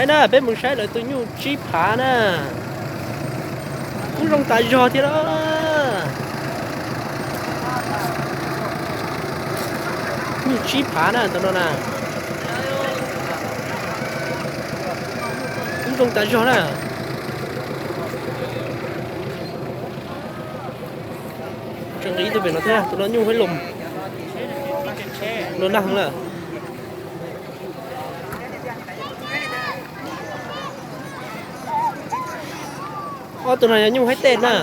Na, peb mus saib lawv tus nyuj tsib phav na. Kub zoo tas zog thiab na. Nyuj tsib phav na tus no na. Kub zoo tas zog na. Tseem nqis tus pem no thiab, tus no nyuj heev lom, no nag heev lawm. Ob tug no yog nyuj haib tej na.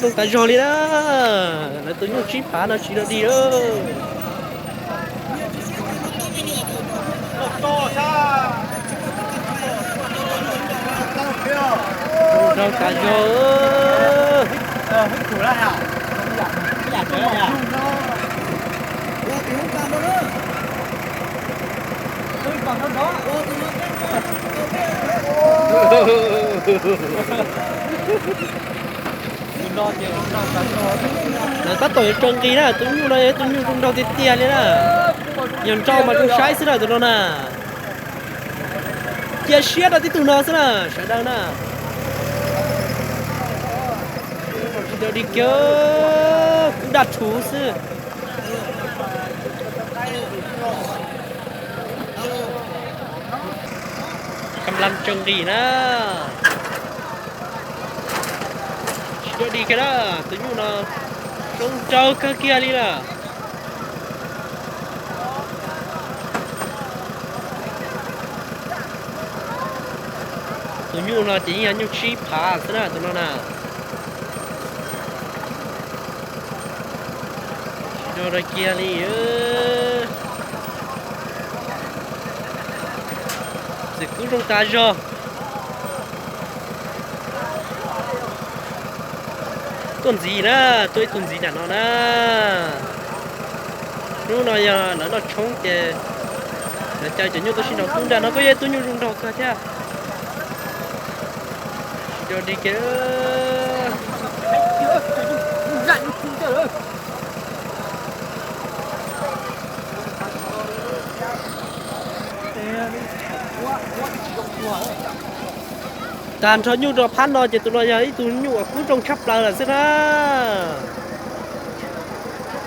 Zoo tas zog li na. Lawv tus nyuj tsib phav no tsis dog dig lawm. Zoo tas zog. Lawv tab tom yuav tso nqis na, tus nyuj no yog ib tug nyuj zoo nraug tiag tiag li na. Yog nrau mas zoo saib xwb na tus no na. Cia siab rau tib tug no xwb na sawv daws na. Tsis tau dig kiag, kub daj rhuv xwb. Kham lam tso nqis na. Tsis tau dig kiag na, tus nyuj no zoo nraug kawg kiag li lawm. Tus nyuj no ces yeej yog nyuj tsib phav xwb na tus no na. Tsis tau dig kiag li. Txawm kub zoo tas zog. Tuaj ntxiv na, tuaj ib tug ntxiv nram no na. Hnub no yog lawv noj tshoob ces lawv caw cov nyuj tuaj sib nraus. Tus nram no kuj yog ib tug nyuj zoo nraug kawg thiab. Tsis tau dig kiag. Tag nrho nyuj rau phab no ces tus no yog ib tug nyuj uas kub zoo tshaj plaws lawm xwb na.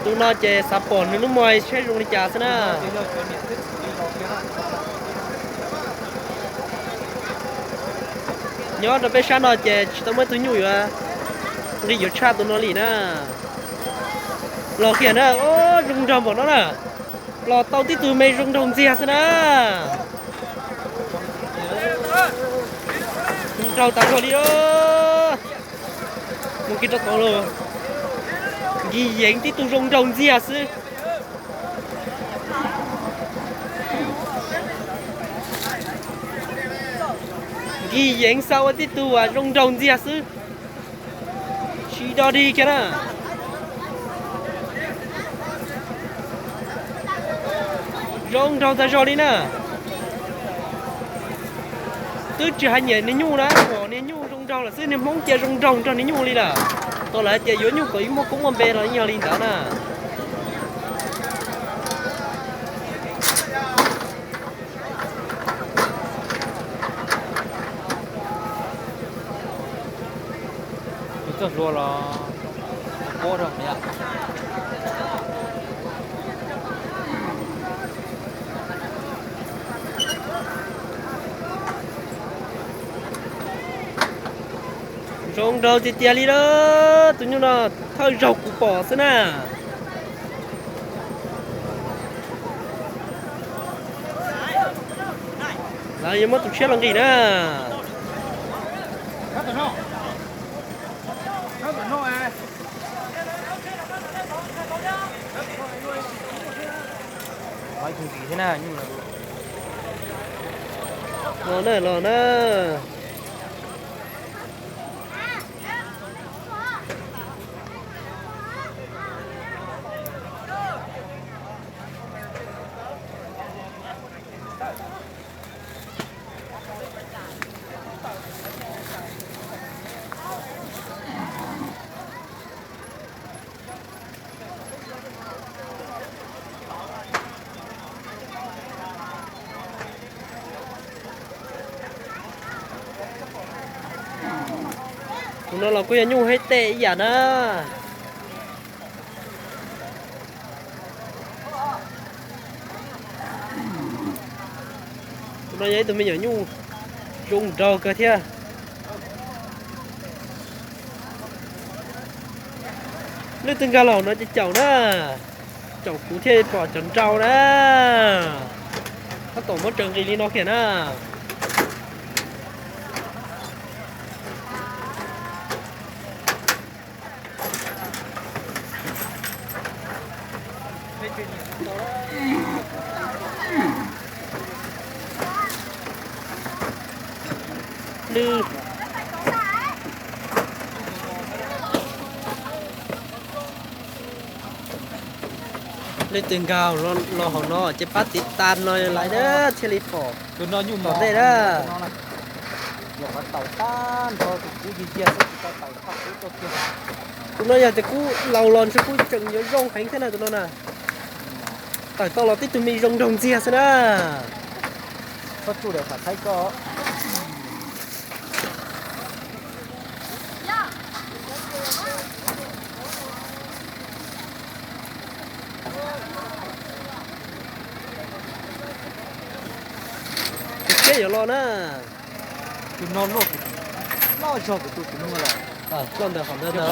Tus no ces xav pom nws lub moi saib zoo li cas xwb na. Nyob rau peb sab no ces tsis tau muaj ib tug nyuj yuav nqis yuav tshaj tus no li na. Los kiag na, zoo nraug npaum no na. Los tau tib tug me zoo nraug ntxiag xwb na. Zoo nraug tas zog li. Mus kiag rau tod los, Nkis Yeev tib tug zoo nraug ntxiag xwb. Nkis Yeev xa ua tib tug uas zoo nraug ntxiag xwb. Tsis dog dig kiag na. Zoo nraug tas zog li na. Twb tsis hais nyiam niag nyuj na, pom niag nyuj zoo nraug lawm xwb, niag Hmoob cia zoo nraug nrog niag nyuj li lawm. Tau lawv tias yuav nyuj kom ib muag koob muaj npe los yeej yog li ntawd na. Txoj hlua los pob rau. Zoo nraug tiag tiag li lawm, tus nyuj no thawj zaug kuv pom xwb na. Lawv yuav muab tus tshiab los nqis na. Los na, los na. No los kuj yog nyuj haib tej ib yam na. Tus no yog ib tug me nyuam nyuj zoo nraug kawg thiab. Leej twg nkag los no ces caum na, caum kuv thiaj pom cov nrau na. Tab tom muab tsaws nqis li no kiag na. Nws, leej twg nkag los hauv no ces pab tiv tas no lais na thiaj li pom. Tus no nyuj tom ntej na. Tus no yog tias kub laus los ntshe kuj tseem yuav zoo heev thiab na tus no na. Tawm tau los tib tug me zoo nraug ntxiag xwb na. Tus siab yuav los na. Tus no loj, loj zog kuv tus tus no lawm. Loj ntawm qhov ntawd ntag.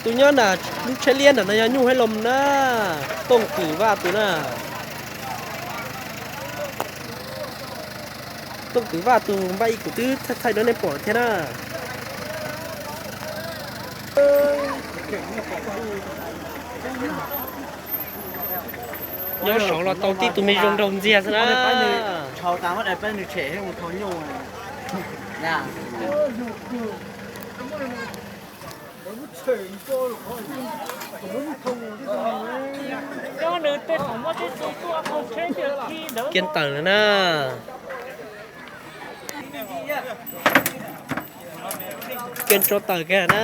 Tus nyob na, lub tsheb liab ntawm no yog nyuj haib los na. Tooj Kwm Vaj tus na. Tooj Kwm Vaj tus npaj ib kuv twb thaij thaij rau nej pom thiab na. Nyob saud los tau tib tug me zoo nraug ntxiag xwb na. Kiag tawm lawm na. Kiag tso tawm kiag na.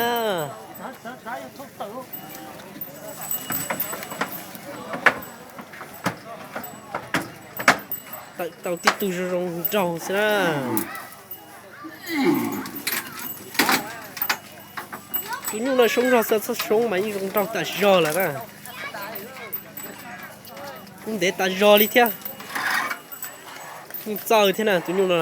Tawm tau tib tug zoo zoo nraug xwb na. Tus nyuj no soob zog xwb, txhob soob mas yeej zoo nraug tas zog lawm na. Kuj ntev tas zog li thiab. Yeej txawj thiab na tus nyuj no.